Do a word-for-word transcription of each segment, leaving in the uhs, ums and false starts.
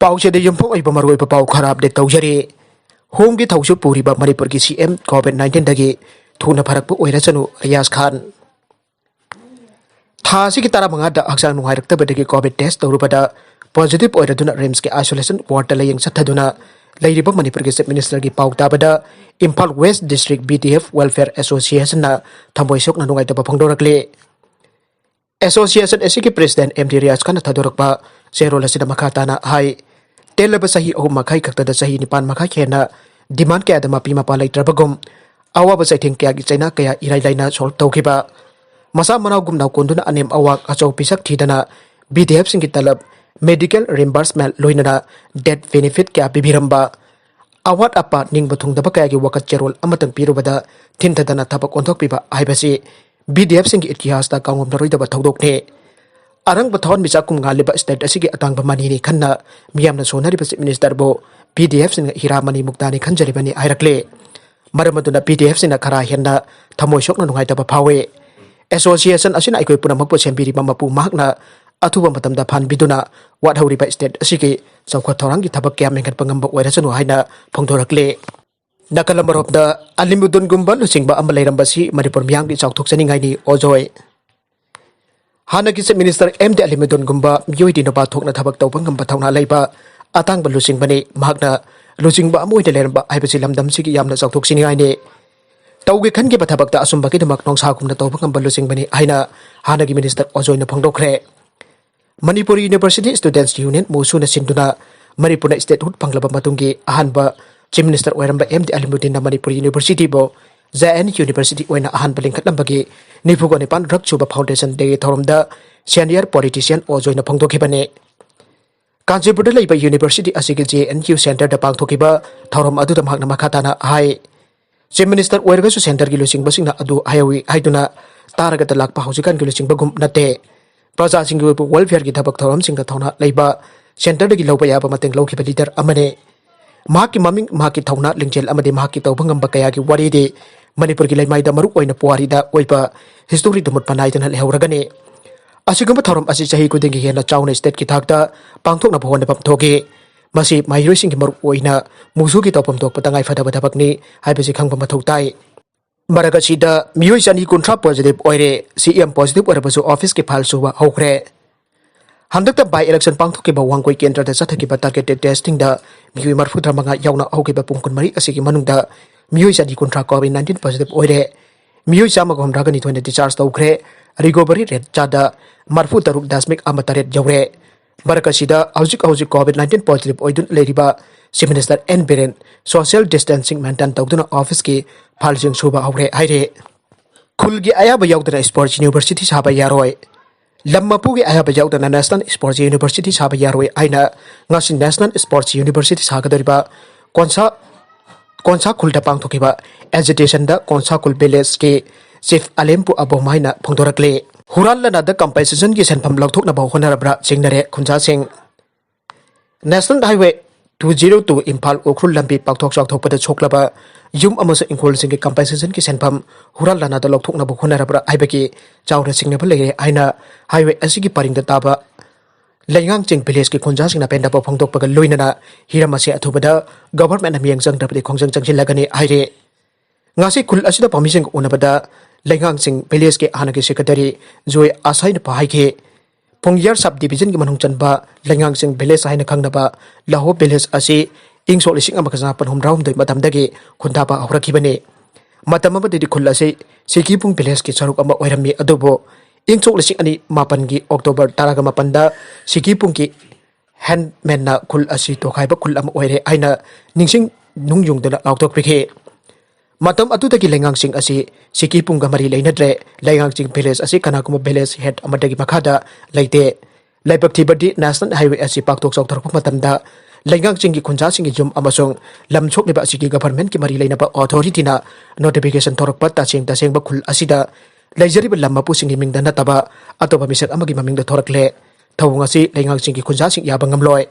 ꯄꯥꯎꯆꯦꯗ ꯌꯨꯝꯐꯝ ꯑꯣꯏꯕ ꯃꯔꯨꯑꯣꯏꯕ ꯄꯥꯎ ꯈꯔ ꯑꯞꯗꯦꯠ ꯇꯧꯖꯔꯤ꯫ ꯍꯣꯝꯒꯤ ꯊꯧꯁꯨ ꯄꯨꯔꯤꯕ ꯃꯅꯤꯄꯨꯔꯒꯤ ꯁꯤ ꯑꯦꯝ ꯀꯣꯚꯤꯗ ꯅꯥꯏꯟꯇꯤꯟꯗꯒꯤ ꯊꯨꯅ ꯐꯔꯛꯄ ꯑꯣꯏꯔꯁꯅꯨ, ꯔꯤꯌꯥꯖ ꯈꯥꯟ꯫ ꯊꯥ ꯑꯁꯤꯒꯤ ꯇꯔꯥꯃꯉꯥꯗ ꯍꯛꯆꯥꯡ ꯅꯨꯡꯉꯥꯏꯔꯛꯇꯕꯗꯒꯤ ꯀꯣꯚꯤꯗ ꯇꯦꯁ ꯇꯧꯔꯨꯕꯗ ꯄꯣꯖꯤꯇꯤꯚ ꯑꯣꯏꯔꯗꯨꯅ ꯔꯤꯝꯁꯀꯤ ꯑꯥꯏꯁꯣꯂꯦꯁꯟ ꯋꯥꯔꯗꯇ ꯂꯥꯌꯦꯡ ꯆꯠꯊꯗꯨꯅ ꯂꯩꯔꯤꯕ ꯃꯅꯤꯄꯨꯔꯒꯤ ꯆꯤꯐ ꯃꯤꯅꯤꯁꯇꯔꯒꯤ ꯄꯥꯎ ꯇꯥꯕꯗ Imphal west district B D F welfare ꯑꯦꯁꯣꯁꯤꯌꯦꯁꯟꯅ ꯊꯃꯣꯏ ꯁꯣꯛꯅ ꯅꯨꯡꯉꯥꯏꯇꯕ ꯐꯣꯡꯗꯣꯔꯛꯂꯤ꯫ ꯑꯦꯁꯣꯁꯤꯌꯦꯁꯟ ꯑꯁꯤꯒꯤ ꯄ꯭ꯔꯦꯁꯤꯗꯦꯟꯠ ꯑꯦꯝ ꯗꯤ ꯔꯤꯌꯥꯖ ꯈꯥꯟꯅ ꯊꯥꯗꯣꯔꯛꯄ ꯆꯦꯔꯣꯜ ꯑꯁꯤꯗ ꯃꯈꯥ ꯇꯥꯅ ꯍꯥꯏ, ꯇꯦꯜꯂꯕ ꯆꯍꯤ ꯑꯍꯨꯝ ꯃꯈꯥꯏ ꯈꯛꯇꯗ ꯆꯍꯤ ꯅꯤꯄꯥꯟ ꯃꯈꯥꯏ ꯍꯦꯟꯅ ꯗꯤꯃꯥꯟ ꯀꯌꯥꯗ ꯃꯄꯤ ꯃꯄꯥ ꯂꯩꯇ꯭ꯔꯕꯒꯨꯝ, ꯑꯋꯥꯕ ꯆꯩꯊꯦꯡ ꯀꯌꯥꯒꯤ ꯆꯩꯅꯥ ꯀꯌꯥ ꯏꯔꯥꯏ ꯂꯥꯏꯅ ꯁꯣꯜꯕ ꯇꯧꯈꯤꯕ, ꯃꯆꯥ ꯃꯅꯥꯎꯒꯨꯝꯅ ꯀꯣꯟꯗꯨꯅ ꯑꯅꯦꯝ ꯑꯋꯥꯡ ꯑꯆꯧ ꯄꯤꯁꯛ ꯊꯤꯗꯅ ꯕꯤ ꯗꯤ ꯑꯦꯐꯁꯤꯡꯒꯤ ꯇꯂꯕ, ꯃꯦꯗꯤꯀꯦꯜ ꯔꯤꯝꯕꯔꯁꯃꯦꯟ ꯂꯣꯏꯅꯅ ꯗꯦꯠ ꯕꯦꯅꯤꯐꯤꯠ ꯀꯌꯥ ꯄꯤꯕꯤꯔꯝꯕ, ꯑꯋꯥꯠ ꯑꯄꯥ ꯅꯤꯡꯕ ꯊꯨꯡꯗꯕ ꯀꯌꯥꯒꯤ ꯋꯥꯀꯠ ꯆꯦꯔꯣꯜ ꯑꯃꯇꯪ ꯄꯤꯔꯨꯕꯗ ꯊꯤꯟꯊꯗꯅ ꯊꯕꯛ ꯑꯣꯟꯊꯣꯛꯄꯤꯕ ꯍꯥꯏꯕꯁꯤ ꯕꯤ ꯗꯤ ꯑꯦꯐꯁꯤꯡꯒꯤ ꯏꯇꯤꯍꯥꯁꯇ ꯀꯥꯎꯉꯝꯅꯔꯣꯏꯗꯕ ꯊꯧꯗꯣꯛꯅꯤ꯫ ꯑꯔꯪꯕ ꯊꯋꯥꯟꯃꯤꯆꯥꯛ ꯀꯨꯝ ꯉꯥꯜꯂꯤꯕ ꯁ꯭ꯇꯦꯠ ꯑꯁꯤꯒꯤ ꯑꯇꯥꯡꯕ ꯃꯅꯤꯅꯤ ꯈꯟꯅ ꯃꯤꯌꯥꯝꯅ ꯁꯣꯟꯅꯔꯤꯕ ꯆꯤꯐ ꯃꯤꯅꯤꯁꯇꯔꯕꯨ ꯕꯤ ꯗꯤ ꯑꯦꯐꯁꯤꯡꯅ ꯍꯤꯔꯥ ꯃꯅꯤ ꯃꯨꯛꯇꯥꯅꯤ ꯈꯟꯖꯔꯤꯕꯅꯤ ꯍꯥꯏꯔꯛꯂꯦ꯫ ꯃꯔꯝ ꯑꯗꯨꯅ ꯕꯤ ꯗꯤ ꯑꯦꯐꯁꯤꯡꯅ ꯈꯔ ꯍꯦꯟꯅ ꯊꯃꯣꯏ ꯁꯣꯛꯅ ꯅꯨꯡꯉꯥꯏꯇꯕ ꯐꯥꯎꯏ꯫ ꯑꯦꯁꯣꯁꯤꯌꯦꯁꯟ ꯑꯁꯤꯅ ꯑꯩꯈꯣꯏ ꯄꯨꯝꯅꯃꯛꯄꯨ ꯁꯦꯝꯕꯤꯔꯤꯕ ꯃꯄꯨ ꯃꯍꯥꯛꯅ ꯑꯊꯨꯕ ꯃꯇꯝꯗ ꯐꯍꯟꯕꯤꯗꯨꯅ ꯋꯥꯠꯍꯧꯔꯤꯕ ꯁ꯭ꯇꯦꯠ ꯑꯁꯤꯒꯤ ꯆꯥꯎꯈꯠ ꯊꯧꯔꯥꯡꯒꯤ ꯊꯕꯛ ꯀꯌꯥ ꯃꯦꯟꯈꯠꯄ ꯉꯝꯕ ꯑꯣꯏꯔꯁꯅꯨ ꯍꯥꯏꯅ ꯐꯣꯡꯗꯣꯔꯛꯂꯦ꯫ ꯅꯥꯀꯜ ꯑꯃꯔꯣꯝꯗ ꯑꯂꯤꯃꯨꯗꯨꯟꯒꯨꯝꯕ ꯂꯨꯆꯤꯡꯕ ꯑꯃ ꯂꯩꯔꯝꯕꯁꯤ ꯃꯅꯤꯄꯨꯔ ꯃꯤꯌꯥꯝꯒꯤ ꯆꯥꯎꯊꯣꯛꯆꯅꯤꯡꯉꯥꯏꯅꯤ ꯑꯣꯖꯣꯏ꯫ ꯍꯥꯟꯅꯒꯤ ꯆꯤꯐ ꯃꯤꯅꯤꯁꯇꯔ ꯑꯦꯝ ꯗꯤ ꯑꯂꯤꯃꯨꯗꯨꯟꯒꯨꯝꯕ ꯃꯤꯑꯣꯏꯗꯤ ꯅꯨꯄꯥ ꯊꯣꯛꯅ ꯊꯕꯛ ꯇꯧꯕ ꯉꯝꯕ ꯊꯧꯅꯥ ꯂꯩꯕ ꯑꯇꯥꯡꯕ ꯂꯨꯆꯤꯡꯕꯅꯤ꯫ ꯃꯍꯥꯛꯅ ꯂꯨꯆꯤꯡꯕ ꯑꯃ ꯑꯣꯏꯅ ꯂꯩꯔꯝꯕ ꯍꯥꯏꯕꯁꯤ ꯂꯝꯗꯝꯁꯤꯒꯤ ꯌꯥꯝꯅ ꯆꯥꯎꯊꯣꯛꯆꯅꯤꯡꯉꯥꯏꯅꯤ꯫ ꯇꯧꯒꯦ ꯈꯟꯈꯤꯕ ꯊꯕꯛꯇ ꯑꯆꯨꯝꯕꯒꯤꯗꯃꯛ ꯅꯣꯡꯁꯥꯒꯨꯝꯅ ꯇꯧꯕ ꯉꯝꯕ ꯂꯨꯆꯤꯡꯕꯅꯤ ꯍꯥꯏꯅ ꯍꯥꯟꯅꯒꯤ ꯃꯤꯅꯤꯁꯇꯔ ꯑꯣꯖꯣꯏꯅ ꯐꯣꯡꯗꯣꯛꯈ꯭ꯔꯦ꯫ ꯃꯅꯤꯄꯨꯔ ꯌꯨꯅꯤꯚꯔꯁꯤꯇꯤ ꯁ꯭ꯇꯨꯗꯦꯟꯠꯁ ꯌꯨꯅꯤꯌꯟ, ꯃꯨꯁꯨꯅ ꯁꯤꯟꯗꯨꯅ ꯃꯅꯤꯄꯨꯔꯅ ꯁ꯭ꯇꯦꯠꯍꯨꯗ ꯐꯪꯂꯕ ꯃꯇꯨꯡꯒꯤ ꯑꯍꯥꯟꯕ ꯆꯤꯐ ꯃꯤꯅꯤꯁꯇꯔ ꯑꯣꯏꯔꯝꯕ ꯑꯦꯝ ꯗꯤ ꯑꯂꯤꯃꯨꯗꯤꯟꯅ ꯃꯅꯤꯄꯨꯔ ꯌꯨꯅꯤꯚꯔꯁꯤꯇꯤꯕꯨ ꯖꯦ ꯑꯦꯟ ꯌꯨꯅꯤꯚꯔꯁꯤꯇꯤ ꯑꯣꯏꯅ ꯑꯍꯥꯟꯕ ꯂꯤꯡꯈꯠꯂꯝꯕꯒꯤ ꯅꯤꯐꯨꯒ ꯅꯤꯄꯥꯟ ꯔꯛ ꯁꯨꯕ ꯐꯥꯎꯟꯗꯦꯁꯟ ꯗꯦꯒꯤ ꯊꯧꯔꯝꯗ ꯁꯦꯅꯤꯌꯔ ꯄꯣꯂꯤꯇꯤꯁꯤꯌꯟ ꯑꯣꯖꯣꯏꯅ ꯐꯣꯡꯗꯣꯛꯈꯤꯕꯅꯤ꯫ ꯀꯥꯟꯆꯤꯄꯨꯔꯗ ꯂꯩꯕ ꯌꯨꯅꯤꯚꯔꯁꯤꯇꯤ ꯑꯁꯤꯒꯤ ꯖꯦ ꯑꯦꯟ ꯌꯨ ꯁꯦꯟꯇꯔꯗ ꯄꯥꯡꯊꯣꯛꯈꯤꯕ ꯊꯧꯔꯝ ꯑꯗꯨꯗ ꯃꯍꯥꯛꯅ ꯃꯈꯥ ꯇꯥꯅ ꯍꯥꯏ, ꯆꯤꯐ ꯃꯤꯅꯤꯁꯇꯔ ꯑꯣꯏꯔꯒꯁꯨ ꯁꯦꯟꯇꯔꯒꯤ ꯂꯨꯆꯤꯡꯕꯁꯤꯡꯅ ꯑꯗꯨ ꯍꯥꯏꯍꯧꯏ ꯍꯥꯏꯗꯨꯅ ꯇꯥꯔꯒꯗ ꯂꯥꯛꯄ ꯍꯧꯖꯤꯛꯀꯥꯟꯒꯤ ꯂꯨꯆꯤꯡꯕꯒꯨꯝ ꯅꯠꯇꯦ꯫ ꯄ꯭ꯔꯖꯥꯁꯤꯡꯒꯤ ꯑꯣꯏꯕ ꯋꯦꯜꯐꯤꯌꯔꯒꯤ ꯊꯕꯛ ꯊꯧꯔꯝꯁꯤꯡꯗ ꯊꯧꯅꯥ ꯂꯩꯕ, ꯁꯦꯟꯇꯔꯗꯒꯤ ꯂꯧꯕ ꯌꯥꯕ ꯃꯇꯦꯡ ꯂꯧꯈꯤꯕ ꯂꯤꯗꯔ ꯑꯃꯅꯤ꯫ ꯃꯍꯥꯛꯀꯤ ꯃꯃꯤꯡ, ꯃꯍꯥꯛꯀꯤ ꯊꯧꯅꯥ, ꯂꯤꯡꯖꯦꯜ ꯑꯃꯗꯤ ꯃꯍꯥꯛꯀꯤ ꯇꯧꯕ ꯉꯝꯕ ꯀꯌꯥꯒꯤ ꯋꯥꯔꯤꯗꯤ ꯃꯅꯤꯄꯨꯔꯒꯤ ꯂꯩꯃꯥꯏꯗ, ꯃꯔꯨ ꯑꯣꯏꯅ ꯄꯨꯋꯥꯔꯤꯗ ꯑꯣꯏꯕ ꯍꯤꯁꯇꯣꯔꯤꯗ ꯃꯨꯠꯄ ꯅꯥꯏꯗꯅ ꯂꯩꯍꯧꯔꯒꯅꯤ꯫ ꯑꯁꯤꯒꯨꯝꯕ ꯊꯧꯔꯝ ꯑꯁꯤ ꯆꯍꯤ ꯈꯨꯗꯤꯡꯒꯤ ꯍꯦꯟꯅ ꯆꯥꯎꯅ ꯁ꯭ꯇꯦꯠꯀꯤ ꯊꯥꯛꯇ ꯄꯥꯡꯊꯣꯛꯅꯕ ꯍꯣꯠꯅꯐꯝ ꯊꯣꯛꯏ꯫ ꯃꯁꯤ ꯃꯍꯩꯔꯣꯏꯁꯤꯡꯒꯤ ꯃꯔꯨꯞ ꯑꯣꯏꯅ ꯃꯨꯁꯨꯒꯤ ꯇꯧꯐꯝ ꯊꯣꯛꯄ ꯇꯉꯥꯏ ꯐꯗꯕ ꯊꯕꯛꯅꯤ ꯍꯥꯏꯕꯁꯤ ꯈꯪꯕ ꯃꯊꯧ ꯇꯥꯏ꯫ ꯃꯔꯛ ꯑꯁꯤꯗ ꯃꯤꯑꯣꯏ ꯆꯅꯤ ꯀꯨꯟꯊ꯭ꯔꯥ positive ꯑꯣꯏꯔꯦ꯫ ꯁꯤ ꯑꯦꯝ positive ꯑꯣꯏꯔꯕꯁꯨ officeꯀꯤ file ꯁꯨꯕ ꯍꯧꯈ꯭ꯔꯦ꯫ ꯍꯟꯗꯛꯇ by election ꯄꯥꯡꯊꯣꯛꯈꯤꯕ ꯋꯥꯡꯒꯣꯏ ꯀꯦꯟꯗ꯭ꯔꯗ ꯆꯠꯊꯈꯤꯕ targeted testingꯗ ꯃꯤꯑꯣꯏ ꯃꯔꯤꯐꯨꯇꯔꯥꯃꯉꯥ ꯌꯥꯎꯅ ꯍꯧꯈꯤꯕ ꯄꯨꯡ ꯀꯨꯟꯃꯔꯤ ꯑꯁꯤꯒꯤ ꯃꯅꯨꯡꯗ ꯃꯤꯑꯣꯏ ꯆꯅꯤ ꯀꯨꯟꯊ꯭ꯔꯥ COVID nineteen positive ꯑꯣꯏꯔꯦ꯫ ꯃꯤꯑꯣꯏ ꯆꯥꯝꯃꯒ ꯍꯨꯝꯗ꯭ꯔꯥꯒ ꯅꯤꯊꯣꯏꯅ discharge ꯇꯧꯈ꯭ꯔꯦ꯫ Recovery rate ꯆꯥꯗ ꯃꯔꯤꯐꯨꯇꯔꯨꯛ ꯗꯁꯃꯤꯛ ꯑꯃ ꯇꯔꯦꯠ ꯌꯧꯔꯦ꯫ ꯃꯔꯛ ꯑꯁꯤꯗ ꯍꯧꯖꯤꯛ ꯍꯧꯖꯤꯛ COVID nineteen positive ꯑꯣꯏꯗꯨꯅ ꯂꯩꯔꯤꯕ Chief Minister N Biren social distancing maintain ꯇꯧꯗꯨꯅ officeꯀꯤ fileꯁꯤꯡ ꯁꯨꯕ ꯍꯧꯔꯦ ꯍꯥꯏꯔꯦ꯫ ꯈꯨꯜꯒꯤ ꯑꯌꯥꯕ ꯌꯥꯎꯗꯅ sports university ꯁꯥꯕ ꯌꯥꯔꯣꯏ꯫ ꯂꯝ ꯃꯄꯨꯒꯤ ꯑꯌꯥꯕ ꯌꯥꯎꯗꯅ National Sports University ꯁꯥꯕ ꯌꯥꯔꯣꯏ ꯍꯥꯏꯅ ꯉꯁꯤ National Sports University ꯁꯥꯒꯗꯧꯔꯤꯕ ꯀꯣꯟꯁꯥ, ꯀꯣꯟꯁꯥ ꯈꯨꯜꯗ ꯄꯥꯡꯊꯣꯛꯈꯤꯕ agitationꯗ ꯀꯣꯟꯁꯥ ꯈꯨꯜ villageꯀꯤ Chief ꯑꯂꯦꯝꯄꯨ ꯑꯕꯣꯝ ꯍꯥꯏꯅ ꯐꯣꯡꯗꯣꯔꯛꯂꯤ꯫ ꯍꯨꯔꯥꯟ ꯂꯥꯟꯅꯗ compensationꯒꯤ ꯁꯦꯟꯐꯝ ꯂꯧꯊꯣꯛꯅꯕ ꯍꯣꯠꯅꯔꯕ꯭ꯔꯥ ꯆꯤꯡꯅꯔꯦ ꯈꯨꯟꯖꯥꯁꯤꯡ꯫ National Highway two zero two Imphal Ukhrul ꯂꯝꯕꯤ ꯄꯥꯛꯊꯣꯛ ꯆꯥꯎꯊꯣꯛꯄꯗ ꯁꯣꯛꯂꯕ ꯌꯨꯝ ꯑꯃꯁꯨꯡ ꯏꯪꯈꯣꯜꯁꯤꯡꯒꯤ compensationꯒꯤ ꯁꯦꯟꯐꯝ ꯍꯨꯔꯥꯟ ꯂꯥꯟꯅꯗ ꯂꯧꯊꯣꯛꯅꯕ ꯍꯣꯠꯅꯔꯕ꯭ꯔꯥ ꯍꯥꯏꯕꯒꯤ ꯆꯥꯎꯅ ꯆꯤꯡꯅꯕ ꯂꯩꯔꯦ ꯍꯥꯏꯅ highway ꯑꯁꯤꯒꯤ ꯄꯔꯤꯡꯗ ꯇꯥꯕ ꯂꯩꯉꯥꯡꯆꯤꯡ villageꯀꯤ ꯈꯨꯟꯖꯥꯁꯤꯡꯅ ꯄꯦꯟꯗꯕ ꯐꯣꯡꯗꯣꯛꯄꯒ ꯂꯣꯏꯅꯅ ꯍꯤꯔꯝ ꯑꯁꯤ ꯑꯊꯨꯕꯗ governmentꯅ ꯃꯤꯠꯌꯦꯡ ꯆꯪꯗ꯭ꯔꯕꯗꯤ ꯈꯣꯡꯖꯪ ꯆꯪꯁꯤꯜꯂꯒꯅꯤ ꯍꯥꯏꯔꯤ꯫ ꯉꯁꯤ ꯈꯨꯜ ꯑꯁꯤꯗ ꯄꯥꯎꯃꯤꯁꯤꯡꯒ ꯎꯅꯕꯗ ꯂꯩꯉꯥꯡꯆꯤꯡ villageꯀꯤ ꯍꯥꯟꯅꯒꯤ secretary ꯖꯣꯏ ꯑꯁꯥꯏꯅ ꯍꯥꯏꯈꯤ꯫ ꯄꯨꯡꯌꯥꯔ sub divisionꯒꯤ ꯃꯅꯨꯡ ꯆꯟꯕ ꯂꯩꯉꯥꯡꯆꯤꯡ village ꯍꯥꯏꯅ ꯈꯪꯅꯕ ꯂꯍꯣ village ꯑꯁꯤ ꯏꯪ ꯁꯣꯛ ꯂꯤꯁꯤꯡ ꯑꯃꯒ ꯆꯃꯥꯄꯟ ꯍꯨꯝꯗ꯭ꯔꯥꯍꯨꯝꯗꯣꯏ ꯃꯇꯝꯗꯒꯤ ꯈꯨꯟꯗꯥꯕ ꯍꯧꯔꯛꯈꯤꯕꯅꯤ꯫ ꯃꯇꯝ ꯑꯃꯗꯗꯤ ꯈꯨꯜ ꯑꯁꯤ ꯁꯤꯀꯤꯄꯨꯡ villageꯀꯤ ꯁꯔꯨꯛ ꯑꯃ ꯑꯣꯏꯔꯝꯃꯤ, ꯑꯗꯨꯕꯨ ꯏꯪ ꯁꯣꯛ ꯂꯤꯁꯤꯡ ꯑꯅꯤ ꯃꯥꯄꯟꯒꯤ October ꯇꯔꯥꯒ ꯃꯥꯄꯟꯗ ꯁꯤꯀꯤꯄꯨꯡꯒꯤ headmanꯅ ꯈꯨꯜ ꯑꯁꯤ ꯇꯣꯈꯥꯏꯕ ꯈꯨꯜ ꯑꯃ ꯑꯣꯏꯔꯦ ꯍꯥꯏꯅ ꯅꯤꯡꯁꯤꯡ ꯅꯨꯡ ꯌꯨꯡꯗꯨꯅ ꯂꯥꯎꯊꯣꯛꯄꯤꯈꯤ꯫ ꯃꯇꯝ ꯑꯗꯨꯗꯒꯤ ꯂꯩꯉꯥꯡꯆꯤꯡ ꯑꯁꯤ ꯁꯤꯀꯤꯄꯨꯡꯒ ꯃꯔꯤ ꯂꯩꯅꯗ꯭ꯔꯦ꯫ ꯂꯩꯉꯥꯡꯆꯤꯡ village ꯑꯁꯤ ꯀꯅꯥꯒꯨꯝꯕ village head ꯑꯃꯗꯒꯤ ꯃꯈꯥꯗ ꯂꯩꯇꯦ꯫ ꯂꯥꯏꯕꯛ ꯊꯤꯕꯗꯤ National Highway ꯑꯁꯤ ꯄꯥꯛꯊꯣꯛ ꯆꯥꯎꯊꯣꯔꯛꯄ ꯃꯇꯝꯗ ꯂꯩꯉꯥꯡꯆꯤꯡꯒꯤ ꯈꯨꯟꯖꯥꯁꯤꯡꯒꯤ ꯌꯨꯝ ꯑꯃꯁꯨꯡ ꯂꯝ ꯁꯣꯛꯂꯤꯕ ꯑꯁꯤꯒꯤ governmentꯀꯤ ꯃꯔꯤ ꯂꯩꯅꯕ authorityꯅ notification ꯊꯣꯔꯛꯄ ꯇꯁꯦꯡ ꯇꯁꯦꯡꯕ ꯈꯨꯜ ꯑꯁꯤꯗ ꯂꯩꯖꯔꯤꯕ ꯂꯝ ꯃꯄꯨꯁꯤꯡꯒꯤ ꯃꯤꯡꯗ ꯅꯠꯇꯕ ꯑꯇꯣꯞꯄ ꯃꯤꯁꯛ ꯑꯃꯒꯤ ꯃꯃꯤꯡꯗ ꯊꯣꯔꯛꯂꯦ꯫ ꯊꯧꯑꯣꯡ ꯑꯁꯤ ꯂꯩꯉꯥꯛꯁꯤꯡꯒꯤ ꯈꯨꯟꯖꯥꯁꯤꯡ ꯌꯥꯕ ꯉꯝꯂꯣꯏ꯫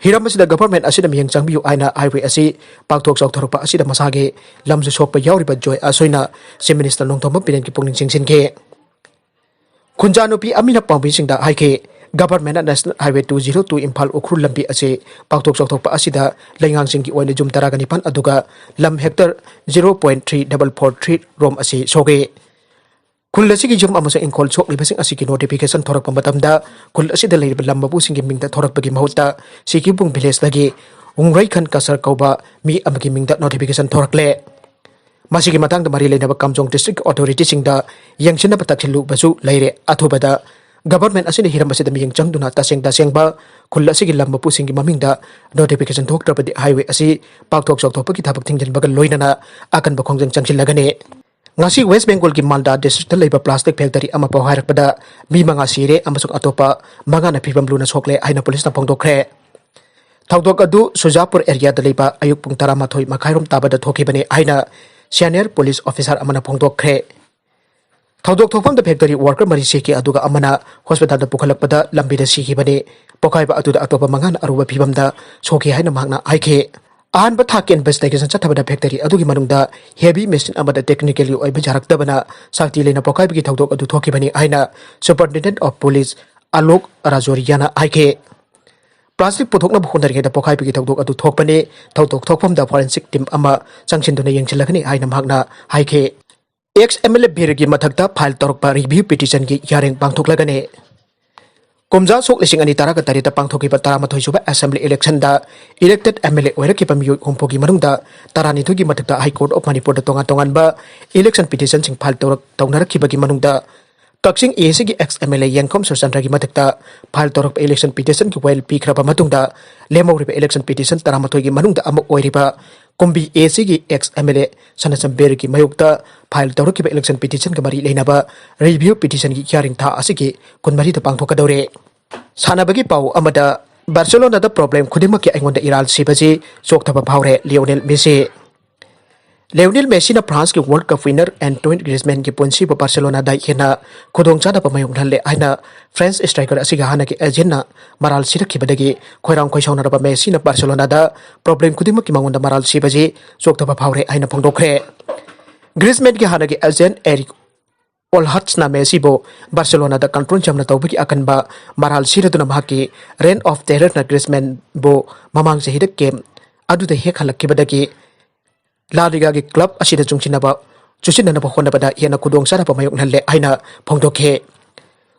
ꯍꯤꯔꯝ ꯑꯁꯤꯗ government ꯑꯁꯤꯗ ꯃꯤꯠꯌꯦꯡ ꯆꯪꯕꯤꯌꯨ ꯍꯥꯏꯅ highway ꯑꯁꯤ ꯄꯥꯛꯊꯣꯛ ꯆꯥꯎꯊꯣꯔꯛꯄ ꯑꯁꯤꯗ ꯃꯁꯥꯒꯤ ꯂꯝꯁꯨ ꯁꯣꯛꯄ ꯌꯥꯎꯔꯤꯕ ꯖꯣꯏ ꯑꯁꯣꯏꯅ Chief Minister ꯅꯣꯡꯊꯣꯝꯕꯝ ꯕꯤꯔꯦꯟꯒꯤ ꯄꯨꯛꯅꯤꯡ ꯆꯤꯡꯁꯤꯟꯈꯤ꯫ ꯈꯨꯟꯖꯥ ꯅꯨꯄꯤ ꯑꯃꯅ ꯄꯥꯎꯃꯤꯁꯤꯡꯗ ꯍꯥꯏꯈꯤ, Government National Highway two zero two Imphal Ukhrul ꯂꯝꯕꯤ ꯑꯁꯤ ꯄꯥꯛꯊꯣꯛ ꯆꯥꯎꯊꯣꯛꯄ ꯑꯁꯤꯗ ꯂꯩꯉꯥꯡꯁꯤꯡꯒꯤ ꯑꯣꯏꯅ ꯌꯨꯝ ꯇꯔꯥꯒ ꯅꯤꯄꯥꯟ ꯑꯗꯨꯒ ꯂꯝ hectare zero point three double four three ꯔꯣꯝ ꯑꯁꯤ ꯁꯣꯛꯏ꯫ ꯈꯨꯜ ꯑꯁꯤꯒꯤ ꯌꯨꯝ ꯑꯃꯁꯨꯡ ꯏꯪꯈꯣꯜ ꯁꯣꯛꯂꯤꯕꯁꯤꯡ ꯑꯁꯤꯒꯤ notification ꯊꯣꯔꯛꯄ ꯃꯇꯝꯗ ꯈꯨꯜ ꯑꯁꯤꯗ ꯂꯩꯔꯤꯕ ꯂꯝ ꯃꯄꯨꯁꯤꯡꯒꯤ ꯃꯤꯡꯗ ꯊꯣꯔꯛꯄꯒꯤ ꯃꯍꯨꯠꯇ ꯁꯤꯀꯤꯕꯨꯡ villageꯇꯒꯤ ꯎꯪꯔꯩꯈꯟ ꯀꯁꯔ ꯀꯧꯕ ꯃꯤ ꯑꯃꯒꯤ ꯃꯤꯡꯗ notification ꯊꯣꯔꯛꯂꯦ꯫ ꯃꯁꯤꯒꯤ ꯃꯇꯥꯡꯗ ꯃꯔꯤ ꯂꯩꯅꯕ ꯀꯥꯝꯖꯣꯡ district authorityꯁꯤꯡꯗ ꯌꯦꯡꯁꯤꯟꯅꯕ ꯇꯛꯁꯤꯜꯂꯨꯕꯁꯨ ꯂꯩꯔꯦ꯫ ꯑꯊꯨꯕꯗ government ꯑꯁꯤꯅ ꯍꯤꯔꯝ ꯑꯁꯤꯗ ꯃꯤꯠꯌꯦꯡ ꯆꯪꯗꯨꯅ ꯇꯁꯦꯡ ꯇꯁꯦꯡꯕ ꯈꯨꯜ ꯑꯁꯤꯒꯤ ꯂꯝ ꯃꯄꯨꯁꯤꯡꯒꯤ ꯃꯃꯤꯡꯗ notification ꯊꯣꯛꯇ꯭ꯔꯕꯗꯤ highway ꯑꯁꯤ ꯄꯥꯛꯊꯣꯛ ꯆꯥꯎꯊꯣꯛꯄꯒꯤ ꯊꯕꯛ ꯊꯤꯡꯖꯤꯟꯕꯒ ꯂꯣꯏꯅꯅ ꯑꯀꯟꯕ ꯈꯣꯡꯖꯪ ꯆꯪꯁꯤꯜꯂꯒꯅꯤ꯫ ꯉꯁꯤ West Bengalꯒꯤ ꯃꯥꯜꯗꯥ districtꯇ ꯂꯩꯕ plastic factory ꯑꯃ ꯄꯣꯈꯥꯏꯔꯛꯄꯗ ꯃꯤ ꯃꯉꯥ ꯁꯤꯔꯦ ꯑꯃꯁꯨꯡ ꯑꯇꯣꯞꯄ ꯃꯉꯥꯅ ꯐꯤꯕꯝ ꯂꯨꯅ ꯁꯣꯛꯂꯦ ꯍꯥꯏꯅ ꯄꯨꯂꯤꯁꯅ ꯐꯣꯡꯗꯣꯛꯈ꯭ꯔꯦ꯫ ꯊꯧꯗꯣꯛ ꯑꯗꯨ ꯁꯨꯖꯥꯄꯨꯔ areaꯗ ꯂꯩꯕ ꯑꯌꯨꯛ ꯄꯨꯡ ꯇꯔꯥꯃꯥꯊꯣꯏ ꯃꯈꯥꯏꯔꯣꯝ ꯇꯥꯕꯗ ꯊꯣꯛꯈꯤꯕꯅꯤ ꯍꯥꯏꯅ senior police officer ꯑꯃꯅ ꯐꯣꯡꯗꯣꯛꯈ꯭ꯔꯦ꯫ ꯊꯧꯗꯣꯛ ꯊꯣꯛꯐꯝꯗ factory worker ꯃꯔꯤ ꯁꯤꯈꯤ, ꯑꯗꯨꯒ ꯑꯃꯅ hospitalꯗ ꯄꯨꯈꯠꯂꯛꯄꯗ ꯂꯝꯕꯤꯗ ꯁꯤꯈꯤꯕꯅꯤ꯫ ꯄꯣꯈꯥꯏꯕ ꯑꯗꯨꯗ ꯑꯇꯣꯞꯄ ꯃꯉꯥꯅ ꯑꯔꯨꯕ ꯐꯤꯕꯝꯗ ꯁꯣꯛꯈꯤ ꯍꯥꯏꯅ ꯃꯍꯥꯛꯅ ꯍꯥꯏꯈꯤ꯫ ꯑꯍꯥꯟꯕ ꯊꯥꯛꯀꯤ investigation ꯆꯠꯊꯕꯗ factory ꯑꯗꯨꯒꯤ ꯃꯅꯨꯡꯗ heavy machine ꯑꯃꯗ technically ꯑꯣꯏꯕ ꯌꯥꯔꯛꯇꯕꯅ ꯁꯛꯇꯤ ꯂꯩꯅ ꯄꯣꯈꯥꯏꯕꯒꯤ ꯊꯧꯗꯣꯛ ꯑꯗꯨ ꯊꯣꯛꯈꯤꯕꯅꯤ ꯍꯥꯏꯅ Superintendent of Police ꯑꯂꯣꯛ ꯔꯥꯖꯣꯔꯤꯌꯥꯅ ꯍꯥꯏꯈꯤ꯫ Plastic ꯄꯨꯊꯣꯛꯅꯕ ꯍꯣꯠꯅꯔꯤꯉꯩꯗ ꯄꯣꯈꯥꯏꯕꯒꯤ ꯊꯧꯗꯣꯛ ꯑꯗꯨ ꯊꯣꯛꯄꯅꯤ꯫ ꯊꯧꯗꯣꯛ ꯊꯣꯛꯐꯝꯗ forensic team ꯑꯃ ꯆꯪꯁꯤꯟꯗꯨꯅ ꯌꯦꯡꯁꯤꯜꯂꯒꯅꯤ ꯍꯥꯏꯅ ꯃꯍꯥꯛꯅ ꯍꯥꯏꯈꯤ꯫ Ex MLA ꯕꯤꯔꯒꯤ ꯃꯊꯛꯇ file ꯇꯧꯔꯛꯄ review petitionꯒꯤ hearing ꯄꯥꯡꯊꯣꯛꯂꯒꯅꯤ꯫ ꯀꯨꯝꯖꯥ ꯁꯣꯛ ꯂꯤꯁꯤꯡ ꯑꯅꯤ ꯇꯔꯥꯒ ꯇꯔꯦꯠꯇ ꯄꯥꯡꯊꯣꯛꯈꯤꯕ ꯇꯔꯥꯃꯥꯊꯣꯏ ꯁꯨꯕ assembly electionꯗ elected MLA ꯑꯣꯏꯔꯛꯈꯤꯕ ꯃꯤꯑꯣꯏ ꯍꯨꯝꯐꯨꯒꯤ ꯃꯅꯨꯡꯗ ꯇꯔꯥꯅꯤꯊꯣꯏꯒꯤ ꯃꯊꯛꯇ High Court of ꯃꯅꯤꯄꯨꯔꯗ ꯇꯣꯉꯥꯟ ꯇꯣꯉꯥꯟꯕ election petitionꯁꯤꯡ file ꯇꯧꯔꯛ-, ꯇꯧꯅꯔꯛꯈꯤꯕꯒꯤ ꯃꯅꯨꯡꯗ ꯀꯛꯆꯤꯡ ACꯒꯤ ex MLA ꯌꯦꯡꯈꯣꯝ ꯁꯨꯔꯆꯟꯗ꯭ꯔꯒꯤ ꯃꯊꯛꯇ file ꯇꯧꯔꯛꯄ election petitionꯒꯤ ꯋꯥꯌꯦꯜ ꯄꯤꯈ꯭ꯔꯕ ꯃꯇꯨꯡꯗ ꯂꯦꯝꯍꯧꯔꯤꯕ election petition ꯇꯔꯥꯃꯥꯊꯣꯏꯒꯤ ꯃꯅꯨꯡꯗ ꯑꯃ ꯑꯣꯏꯔꯤꯕ ꯀꯨꯝꯕꯤ ACꯒꯤ ex MLA ꯁꯅꯥꯆꯝꯕꯦꯔꯒꯤ ꯃꯥꯌꯣꯛꯇ file ꯇꯧꯔꯛꯈꯤꯕ election petitionꯒ ꯃꯔꯤ ꯂꯩꯅꯕ review petitionꯒꯤ hearing ꯊꯥ ꯑꯁꯤꯒꯤ ꯀꯨꯟꯃꯔꯤꯗ ꯄꯥꯡꯊꯣꯛꯀꯗꯧꯔꯦ꯫ ꯁꯥꯟꯅꯕꯒꯤ ꯄꯥꯎ ꯑꯃꯗ, ꯕꯥꯔꯁꯦꯂꯣꯅꯥꯗ problem ꯈꯨꯗꯤꯡꯃꯛꯀꯤ ꯑꯩꯉꯣꯟꯗ ꯏꯔꯥꯜ ꯁꯤꯕꯁꯤ ꯆꯣꯛꯊꯕ ꯐꯥꯎꯔꯦ, ꯂꯤꯑꯣꯅꯦꯜ ꯃꯦꯁꯤ꯫ ꯂꯤꯑꯣꯅꯦꯜ ꯃꯦꯁꯤꯅ ꯐ꯭ꯔꯥꯟꯁꯀꯤ World Cup winner ꯑꯦꯟꯇꯣꯏꯟ ꯒ꯭ꯔꯤꯖꯃꯦꯟꯒꯤ ꯄꯨꯟꯁꯤꯕꯨ ꯕꯥꯔꯁꯦꯂꯣꯅꯥꯗ ꯍꯦꯟꯅ ꯈꯨꯗꯣꯡꯆꯥꯗꯕ ꯃꯥꯌꯣꯛꯅꯍꯜꯂꯦ ꯍꯥꯏꯅ French striker ꯑꯁꯤꯒꯤ ꯍꯥꯟꯅꯒꯤ agentꯅ ꯃꯔꯥꯜ ꯁꯤꯔꯛꯈꯤꯕꯗꯒꯤ ꯈꯣꯏꯔꯥꯡ ꯈꯣꯏꯁꯥꯎꯅꯔꯕ ꯃꯦꯁꯤꯅ ꯕꯥꯔꯁꯦꯂꯣꯅꯥꯗ problem ꯈꯨꯗꯤꯡꯃꯛꯀꯤ ꯃꯉꯣꯟꯗ ꯃꯔꯥꯜ ꯁꯤꯕꯁꯤ ꯆꯣꯛꯊꯕ ꯐꯥꯎꯔꯦ ꯍꯥꯏꯅ ꯐꯣꯡꯗꯣꯛꯈ꯭ꯔꯦ꯫ ꯒ꯭ꯔꯤꯖꯃꯦꯟꯒꯤ ꯍꯥꯟꯅꯒꯤ agent ꯑꯦꯔꯤꯛ ꯑꯣꯜꯍꯠꯁꯅ ꯃꯦꯁꯤꯕꯨ ꯕꯥꯔꯁꯦꯂꯣꯅꯥꯗ ꯀꯟꯇ꯭ꯔꯣꯜ ꯌꯥꯝꯅ ꯇꯧꯕꯒꯤ ꯑꯀꯟꯕ ꯃꯔꯥꯜ ꯁꯤꯔꯗꯨꯅ ꯃꯍꯥꯛꯀꯤ ꯔꯦꯟ ꯑꯣꯐ ꯇꯦꯔꯔꯅ ꯒ꯭ꯔꯤꯖꯃꯦꯟꯕꯨ ꯃꯃꯥꯡ ꯆꯍꯤꯗ ꯀꯦꯝ ꯑꯗꯨꯗ ꯍꯦꯛ ꯍꯜꯂꯛꯈꯤꯕꯗꯒꯤ ꯂꯥ ꯂꯤꯒꯥꯒꯤ ꯀ꯭ꯂꯕ ꯑꯁꯤꯗ ꯆꯨꯡꯁꯤꯟꯅꯕ ꯆꯨꯁꯤꯟꯅꯅꯕ ꯍꯣꯠꯅꯕꯗ ꯍꯦꯟꯅ ꯈꯨꯗꯣꯡꯆꯥꯗꯕ ꯃꯥꯌꯣꯛꯅꯍꯜꯂꯦ ꯍꯥꯏꯅ ꯐꯣꯡꯗꯣꯛꯈꯤ꯫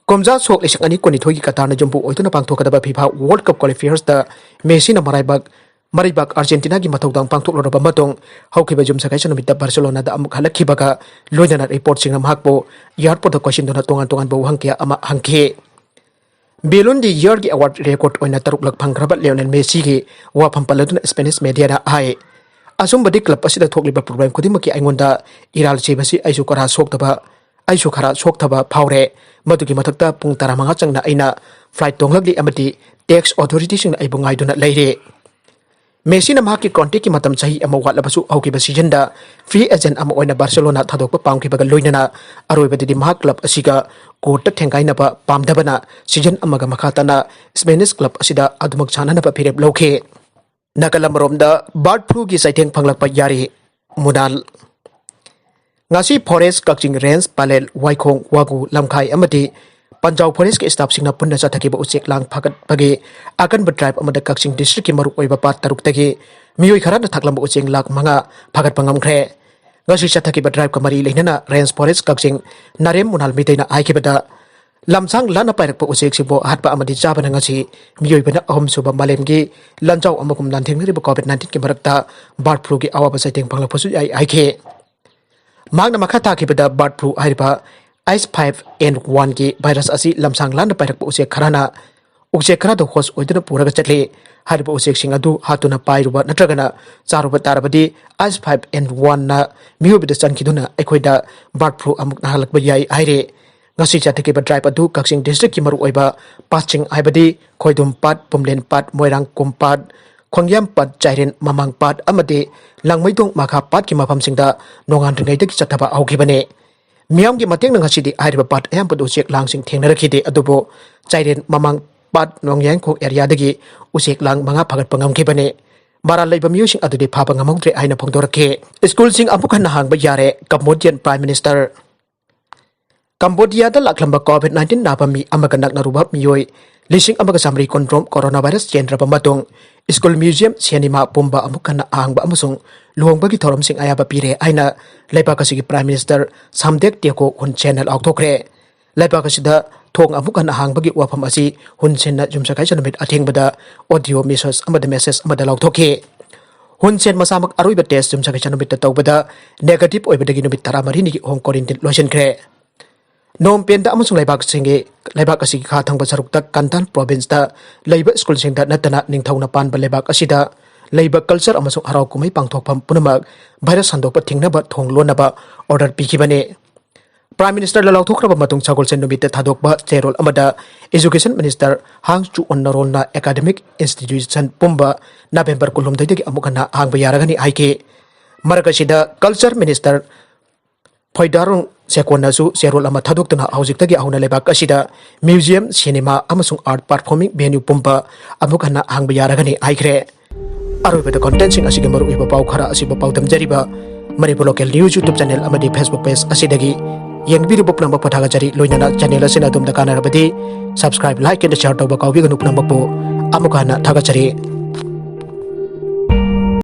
ꯀꯨꯝꯖꯥ ꯁꯣꯛ ꯂꯤꯁꯤꯡ ꯑꯅꯤ ꯀꯨꯟꯅꯤꯊꯣꯏꯒꯤ ꯀꯇꯥꯔꯅ ꯌꯨꯝꯕꯨ ꯑꯣꯏꯗꯨꯅ ꯄꯥꯡꯊꯣꯛꯀꯗꯕ ꯐꯤꯐꯥ ꯋꯥꯔꯜꯗ ꯀꯞ ꯀ꯭ꯋꯥꯂꯤꯐꯤꯌꯔꯁꯇ ꯃꯦꯁꯤꯅ ꯃꯔꯥꯏꯕꯛ ꯃꯔꯩꯕꯥꯛ ꯑꯥꯔꯖꯦꯟꯇꯤꯅꯥꯒꯤ ꯃꯊꯧꯗꯥꯡ ꯄꯥꯡꯊꯣꯛꯂꯨꯔꯕ ꯃꯇꯨꯡ ꯍꯧꯈꯤꯕ ꯌꯨꯝꯁꯀꯩꯁ ꯅꯨꯃꯤꯠꯇ ꯕꯥꯔꯁꯦꯂꯣꯅꯥꯗ ꯑꯃꯨꯛ ꯍꯜꯂꯛꯈꯤꯕꯒ ꯂꯣꯏꯅꯅ ꯔꯤꯄꯣꯔꯠꯁꯤꯡꯅ ꯃꯍꯥꯛꯄꯨ ꯏꯌꯥꯔꯄꯣꯔꯠꯇ ꯀꯣꯏꯁꯤꯟꯗꯨꯅ ꯇꯣꯉꯥꯟ ꯇꯣꯉꯥꯟꯕ ꯋꯥꯍꯪ ꯀꯌꯥ ꯑꯃ ꯍꯪꯈꯤ꯫ ꯕꯦꯂꯣꯟ ꯗꯤ ꯌꯔꯒꯤ ꯑꯦꯋꯥꯔꯗ ꯔꯦꯀꯣꯔꯗ ꯑꯣꯏꯅ ꯇꯔꯨꯛꯂꯛ ꯐꯪꯈ꯭ꯔꯕ ꯂꯤꯑꯣꯅꯦꯜ ꯃꯦꯁꯤꯒꯤ ꯋꯥꯐꯝ ꯄꯜꯂꯗꯨꯅ ꯁ꯭ꯄꯦꯅꯤꯁ ꯃꯦꯗꯤꯌꯥꯅ ꯍꯥꯏ, "ꯑꯁꯨꯝꯕꯗꯤ ꯀ꯭ꯂꯕ ꯑꯁꯤꯗ ꯊꯣꯛꯂꯤꯕ ꯄ꯭ꯔꯣꯕ꯭ꯂꯦꯝ ꯈꯨꯗꯤꯡꯃꯛꯀꯤ ꯑꯩꯉꯣꯟꯗ ꯏꯔꯥꯜ ꯁꯤꯕꯁꯤ ꯑꯩꯁꯨ ꯈꯔ ꯁꯣꯛꯇꯕ ꯑꯩꯁꯨ ꯈꯔ ꯁꯣꯛꯊꯕ ꯐꯥꯎꯔꯦ꯫ ꯃꯗꯨꯒꯤ ꯃꯊꯛꯇ ꯄꯨꯡ ꯇꯔꯥꯃꯉꯥ ꯆꯪꯅ ꯑꯩꯅ ꯐ꯭ꯂꯥꯏꯠ ꯇꯣꯡꯂꯛꯂꯤ ꯑꯃꯗꯤ ꯇꯦꯛꯁ ꯑꯣꯊꯣꯔꯤꯇꯤꯁꯤꯡꯅ ꯑꯩꯕꯨ ꯉꯥꯏꯗꯨꯅ ꯂꯩꯔꯦ꯫" ꯃꯦꯁꯤꯅ ꯃꯍꯥꯛꯀꯤ ꯀꯣꯟꯇ꯭ꯔꯦꯛꯀꯤ ꯃꯇꯝ ꯆꯍꯤ ꯑꯃ ꯋꯥꯠꯂꯕꯁꯨ ꯍꯧꯈꯤꯕ ꯁꯤꯖꯟꯗ ꯐ꯭ꯔꯤ ꯑꯦꯖꯦꯟ ꯑꯃ ꯑꯣꯏꯅ ꯕꯥꯔꯁꯦꯂꯣꯅꯥ ꯊꯥꯗꯣꯛꯄ ꯄꯥꯝꯈꯤꯕꯒ ꯂꯣꯏꯅꯅ ꯑꯔꯣꯏꯕꯗꯗꯤ ꯃꯍꯥꯛ ꯀ꯭ꯂꯕ ꯑꯁꯤꯒ ꯀꯣꯔꯠꯇ ꯊꯦꯡꯒꯥꯏꯅꯕ ꯄꯥꯝꯗꯕꯅ ꯁꯤꯖꯟ ꯑꯃꯒ ꯃꯈꯥ ꯇꯥꯅ ꯁ꯭ꯄꯦꯅꯤꯁ ꯀ꯭ꯂꯕ ꯑꯁꯤꯗ ꯑꯗꯨꯃꯛ ꯁꯥꯟꯅꯅꯕ ꯐꯤꯔꯦꯞ ꯂꯧꯈꯤ꯫ ꯅꯥꯀꯜ ꯑꯃꯔꯣꯝꯗ ꯕꯥꯔꯗ ꯐ꯭ꯂꯨꯒꯤ ꯆꯩꯊꯦꯡ ꯐꯪꯂꯛꯄ ꯌꯥꯔꯤ꯫ ꯃꯨꯅꯥꯜ꯫ ꯉꯁꯤ ꯐꯣꯔꯦꯁ, ꯀꯛꯆꯤꯡ ꯔꯦꯟꯖ, ꯄꯂꯦꯜ, ꯋꯥꯏꯈꯣꯡ, ꯋꯥꯒꯨ, ꯂꯝꯈꯥꯏ ꯑꯃꯗꯤ ꯄꯟꯖꯥꯎ ꯐꯣꯔꯦꯁꯀꯤ ꯁ꯭ꯇꯥꯐꯁꯤꯡꯅ ꯄꯨꯟꯅ ꯆꯠꯊꯈꯤꯕ ꯎꯆꯦꯛ ꯂꯥꯡ ꯐꯥꯒꯠꯄꯒꯤ ꯑꯀꯟꯕ ꯗ꯭ꯔꯥꯏꯚ ꯑꯃꯗ ꯀꯛꯆꯤꯡ ꯗꯤꯁꯇ꯭ꯔꯤꯛꯀꯤ ꯃꯔꯨꯑꯣꯏꯕ ꯄꯥꯠ ꯇꯔꯨꯛꯇꯒꯤ ꯃꯤꯑꯣꯏ ꯈꯔꯅ ꯊꯥꯛꯂꯝꯕ ꯎꯆꯦꯛ ꯂꯥꯈ ꯃꯉꯥ ꯐꯥꯒꯠꯄ ꯉꯝꯈ꯭ꯔꯦ꯫ ꯉꯁꯤ ꯆꯠꯊꯈꯤꯕ ꯗ꯭ꯔꯥꯏꯚꯀ ꯃꯔꯤ ꯂꯩꯅꯅ ꯔꯦꯟꯖ ꯐꯣꯔꯦꯁ ꯀꯛꯆꯤꯡ ꯅꯥꯔꯦꯝ ꯃꯨꯅꯥꯜ ꯃꯤꯇꯩꯅ ꯍꯥꯏꯈꯤꯕꯗ, ꯂꯝꯁꯥꯡ ꯂꯥꯞꯅ ꯄꯥꯏꯔꯛꯄ ꯎꯆꯦꯛꯁꯤꯡꯕꯨ ꯍꯥꯠꯄ ꯑꯃꯗꯤ ꯆꯥꯕꯅ ꯉꯁꯤ ꯃꯤꯑꯣꯏꯕꯅ ꯑꯍꯨꯝꯁꯨꯕ ꯃꯥꯂꯦꯝꯒꯤ ꯂꯥꯟꯖꯥꯎ ꯑꯃꯒꯨꯝ ꯂꯥꯟꯊꯦꯡꯅꯔꯤꯕ ꯀꯣꯚꯤꯗ ꯅꯥꯏꯟꯇꯤꯟꯒꯤ ꯃꯔꯛꯇ ꯕꯥꯔꯗ ꯐ꯭ꯂꯨꯒꯤ ꯑꯋꯥꯕ ꯆꯩꯊꯦꯡ ꯐꯪꯂꯛꯄꯁꯨ ꯌꯥꯏ ꯍꯥꯏꯈꯤ꯫ ꯃꯍꯥꯛꯅ ꯃꯈꯥ ꯇꯥꯈꯤꯕꯗ, ꯕꯥꯔꯗ ꯐ꯭ꯂꯨ ꯍꯥꯏꯔꯤꯕ ꯑꯩꯆ ꯐꯥꯏꯚ ꯑꯦꯟ ꯋꯥꯟꯒꯤ ꯚꯥꯏꯔꯁ ꯑꯁꯤ ꯂꯝꯁꯥꯡ ꯂꯥꯞꯅ ꯄꯥꯏꯔꯛꯄ ꯎꯆꯦꯛ ꯈꯔꯅ ꯎꯆꯦꯛ ꯈꯔꯗ ꯍꯣꯁ ꯑꯣꯏꯗꯨꯅ ꯄꯨꯔꯒ ꯆꯠꯂꯤ꯫ ꯍꯥꯏꯔꯤꯕ ꯎꯆꯦꯛꯁꯤꯡ ꯑꯗꯨ ꯍꯥꯠꯇꯨꯅ ꯄꯥꯏꯔꯨꯕ ꯅꯠꯇ꯭ꯔꯒꯅ ꯆꯥꯔꯨꯕ ꯇꯥꯔꯕꯗꯤ, ꯑꯩꯆ ꯐꯥꯏꯚ ꯑꯦꯟ ꯋꯥꯟꯅ ꯃꯤꯑꯣꯏꯕꯗ ꯆꯪꯈꯤꯗꯨꯅ ꯑꯩꯈꯣꯏꯗ ꯕꯥꯔꯗ ꯐ꯭ꯂꯨ ꯑꯃꯨꯛ ꯅꯥꯍꯜꯂꯛꯄ ꯌꯥꯏ ꯍꯥꯏꯔꯤ꯫ ꯉꯁꯤ ꯆꯠꯊꯈꯤꯕ ꯗ꯭ꯔꯥꯏꯚ ꯑꯗꯨ ꯀꯛꯆꯤꯡ ꯗꯤꯁꯇ꯭ꯔꯤꯛꯀꯤ ꯃꯔꯨꯑꯣꯏꯕ ꯄꯥꯠꯁꯤꯡ ꯍꯥꯏꯕꯗꯤ ꯈꯣꯏꯗꯨꯝ ꯄꯥꯠ, ꯄꯨꯝꯂꯦꯟ ꯄꯥꯠ, ꯃꯣꯏꯔꯥꯡ ꯀꯨꯝ ꯄꯥꯠ, ꯈꯣꯡꯌꯥꯝ ꯄꯥꯠ, ꯆꯥꯏꯔꯦꯟ ꯃꯃꯥꯡ ꯄꯥꯠ ꯑꯃꯗꯤ ꯂꯥꯡꯃꯩꯗꯣꯡ ꯃꯈꯥ ꯄꯥꯠꯀꯤ ꯃꯐꯝꯁꯤꯡꯗ ꯅꯣꯡꯉꯥꯟꯗ꯭ꯔꯤꯉꯩꯗꯒꯤ ꯆꯠꯊꯕ ꯍꯧꯈꯤꯕꯅꯤ꯫ ꯃꯤꯌꯥꯝꯒꯤ ꯃꯇꯦꯡꯅ ꯉꯁꯤꯗꯤ ꯍꯥꯏꯔꯤꯕ ꯄꯥꯠ ꯑꯌꯥꯝꯕꯗ ꯎꯆꯦꯛ ꯂꯥꯡꯁꯤꯡ ꯊꯦꯡꯅꯔꯛꯈꯤꯗꯦ, ꯑꯗꯨꯕꯨ ꯆꯥꯏꯔꯦꯟ ꯃꯃꯥꯡ ꯄꯥꯠ, ꯅꯣꯡꯌꯥꯏꯈꯣꯛ ꯑꯦꯔꯤꯌꯥꯗꯒꯤ ꯎꯆꯦꯛ ꯂꯥꯡ ꯃꯉꯥ ꯐꯥꯒꯠꯄ ꯉꯝꯈꯤꯕꯅꯤ꯫ ꯃꯔꯥꯜ ꯂꯩꯕ ꯃꯤꯑꯣꯏꯁꯤꯡ ꯑꯗꯨꯗꯤ ꯐꯥꯕ ꯉꯝꯍꯧꯗ꯭ꯔꯦ ꯍꯥꯏꯅ ꯐꯣꯡꯗꯣꯔꯛꯈꯤ꯫ ꯁ꯭ꯀꯨꯜꯁꯤꯡ ꯑꯃꯨꯛ ꯍꯟꯅ ꯍꯥꯡꯕ ꯌꯥꯔꯦ꯫ ꯀꯝꯕꯣꯗꯤꯌꯟ ꯄ꯭ꯔꯥꯏꯝ ꯃꯤꯅꯤꯁꯇꯔ ꯀꯝꯕꯣꯗꯤꯌꯥꯗ ꯂꯥꯛꯂꯝꯕ ꯀꯣꯚꯤꯗ ꯅꯥꯏꯟꯇꯤꯟ ꯅꯥꯕ ꯃꯤ ꯑꯃꯒ ꯅꯛꯅꯔꯨꯕ ꯃꯤꯑꯣꯏ ꯂꯤꯁꯤꯡ ꯑꯃꯒ ꯆꯥꯃꯔꯤ ꯀꯨꯟꯇꯔꯨꯛ ꯀꯣꯔꯣꯅꯥ ꯚꯥꯏꯔꯁ ꯆꯦꯟꯗ꯭ꯔꯕ ꯃꯇꯨꯡ, ꯁ꯭ꯀꯨꯜ, ꯃ꯭ꯌꯨꯖꯤꯌꯝ, ꯁꯤꯅꯦꯃꯥ ꯄꯨꯝꯕ ꯑꯃꯨꯛ ꯍꯟꯅ ꯍꯥꯡꯕ ꯑꯃꯁꯨꯡ ꯂꯨꯍꯣꯡꯕꯒꯤ ꯊꯧꯔꯝꯁꯤꯡ ꯑꯌꯥꯕ ꯄꯤꯔꯦ ꯍꯥꯏꯅ ꯂꯩꯕꯥꯛ ꯑꯁꯤꯒꯤ Prime Minister ꯁꯥꯝꯗꯦꯛ ꯇꯦꯀꯣ ꯍꯨꯟ ꯁꯦꯟꯅ ꯂꯥꯎꯊꯣꯛꯈ꯭ꯔꯦ꯫ ꯂꯩꯕꯥꯛ ꯑꯁꯤꯗ ꯊꯣꯡ ꯑꯃꯨꯛ ꯍꯟꯅ ꯍꯥꯡꯕꯒꯤ ꯋꯥꯐꯝ ꯑꯁꯤ ꯍꯨꯟ ꯁꯦꯟꯅ ꯌꯨꯝꯁꯀꯩꯁ ꯅꯨꯃꯤꯠ ꯑꯊꯦꯡꯕꯗ audio message ꯑꯃꯗ, message ꯑꯃꯗ ꯂꯥꯎꯊꯣꯛꯈꯤ꯫ ꯍꯨꯟ ꯁꯦꯟ ꯃꯁꯥꯃꯛ ꯑꯔꯣꯏꯕ test ꯌꯨꯝꯁꯀꯩꯁ ꯅꯨꯃꯤꯠꯇ ꯇꯧꯕꯗ negative ꯑꯣꯏꯕꯗꯒꯤ ꯅꯨꯃꯤꯠ ꯇꯔꯥꯃꯔꯤꯅꯤꯒꯤ home quarantine ꯂꯣꯏꯁꯤꯟꯈ꯭ꯔꯦ꯫ ꯅꯣꯡ ꯄꯦꯟꯗ ꯑꯃꯁꯨꯡ ꯂꯩꯕꯥꯛꯁꯤꯡꯒꯤ, ꯂꯩꯕꯥꯛ ꯑꯁꯤꯒꯤ ꯈꯥ ꯊꯪꯕ ꯁꯔꯨꯛꯇ ꯀꯥꯟꯗꯥꯜ province ꯇ ꯂꯩꯕ ꯁ꯭ꯀꯨꯜꯁꯤꯡꯗ ꯅꯠꯇꯅ ꯅꯤꯡꯊꯧꯅ ꯄꯥꯟꯕ ꯂꯩꯕꯥꯛ ꯑꯁꯤꯗ ꯂꯩꯕ culture ꯑꯃꯁꯨꯡ ꯍꯔꯥꯎ ꯀꯨꯝꯍꯩ ꯄꯥꯡꯊꯣꯛꯐꯝ ꯄꯨꯝꯅꯃꯛ ꯚꯥꯏꯔꯁ ꯁꯟꯗꯣꯛꯄ ꯊꯤꯡꯅꯕ ꯊꯣꯡ ꯂꯣꯟꯅꯕ order ꯄꯤꯈꯤꯕꯅꯤ꯫ Prime Minister ꯂ ꯂꯥꯎꯊꯣꯛꯈ꯭ꯔꯕ ꯃꯇꯨꯡ ꯁꯒꯣꯜꯁꯦꯟ ꯅꯨꯃꯤꯠꯇ ꯊꯥꯗꯣꯛꯄ ꯆꯦꯔꯣꯜ ꯑꯃꯗ Education Minister ꯍꯥꯡ ꯆꯨ ꯑꯣꯟ ꯅꯔꯣꯜꯅ academic institution ꯄꯨꯝꯕ November ꯀꯨꯟꯍꯨꯝꯗꯣꯏꯗꯒꯤ ꯑꯃꯨꯛ ꯍꯟꯅ ꯍꯥꯡꯕ ꯌꯥꯔꯒꯅꯤ ꯍꯥꯏꯈꯤ꯫ ꯃꯔꯛ ꯑꯁꯤꯗ Culture Minister ꯐꯣꯏꯗꯥꯔꯣꯡ ꯁꯦꯀꯣꯟꯅꯁꯨ ꯆꯦꯔꯣꯜ ꯑꯃ ꯊꯥꯗꯣꯛꯇꯨꯅ ꯍꯧꯖꯤꯛꯇꯒꯤ ꯍꯧꯅ ꯂꯩꯕꯥꯛ ꯑꯁꯤꯗ museum, cinema ꯑꯃꯁꯨꯡ art performing venue ꯄꯨꯝꯕ ꯑꯃꯨꯛ ꯍꯟꯅ ꯍꯥꯡꯕ ꯌꯥꯔꯒꯅꯤ ꯍꯥꯏꯈ꯭ꯔꯦ꯫ ꯑꯔꯣꯏꯕꯗ content ꯁꯤꯡ ꯑꯁꯤꯒꯤ ꯃꯔꯨꯑꯣꯏꯕ ꯄꯥꯎ ꯈꯔ ꯑꯁꯤꯕꯨ ꯄꯥꯎꯗꯝꯖꯔꯤꯕ Manipur Local News YouTube channel ꯑꯃꯗꯤ Facebook page ꯑꯁꯤꯗꯒꯤ ꯌꯦꯡꯕꯤꯔꯤꯕ ꯄꯨꯝꯅꯃꯛꯄꯨ ꯊꯥꯒꯠꯆꯔꯤ꯫ ꯂꯣꯏꯅꯅ channel ꯑꯁꯤꯅ ꯑꯗꯣꯝꯗ ꯀꯥꯟꯅꯔꯕꯗꯤ subscribe, like and share ꯇꯧꯕ ꯀꯥꯎꯕꯤꯒꯅꯨ꯫ ꯄꯨꯝꯅꯃꯛꯄꯨ ꯑꯃꯨꯛ ꯍꯟꯅ ꯊꯥꯒꯠꯆꯔꯤ꯫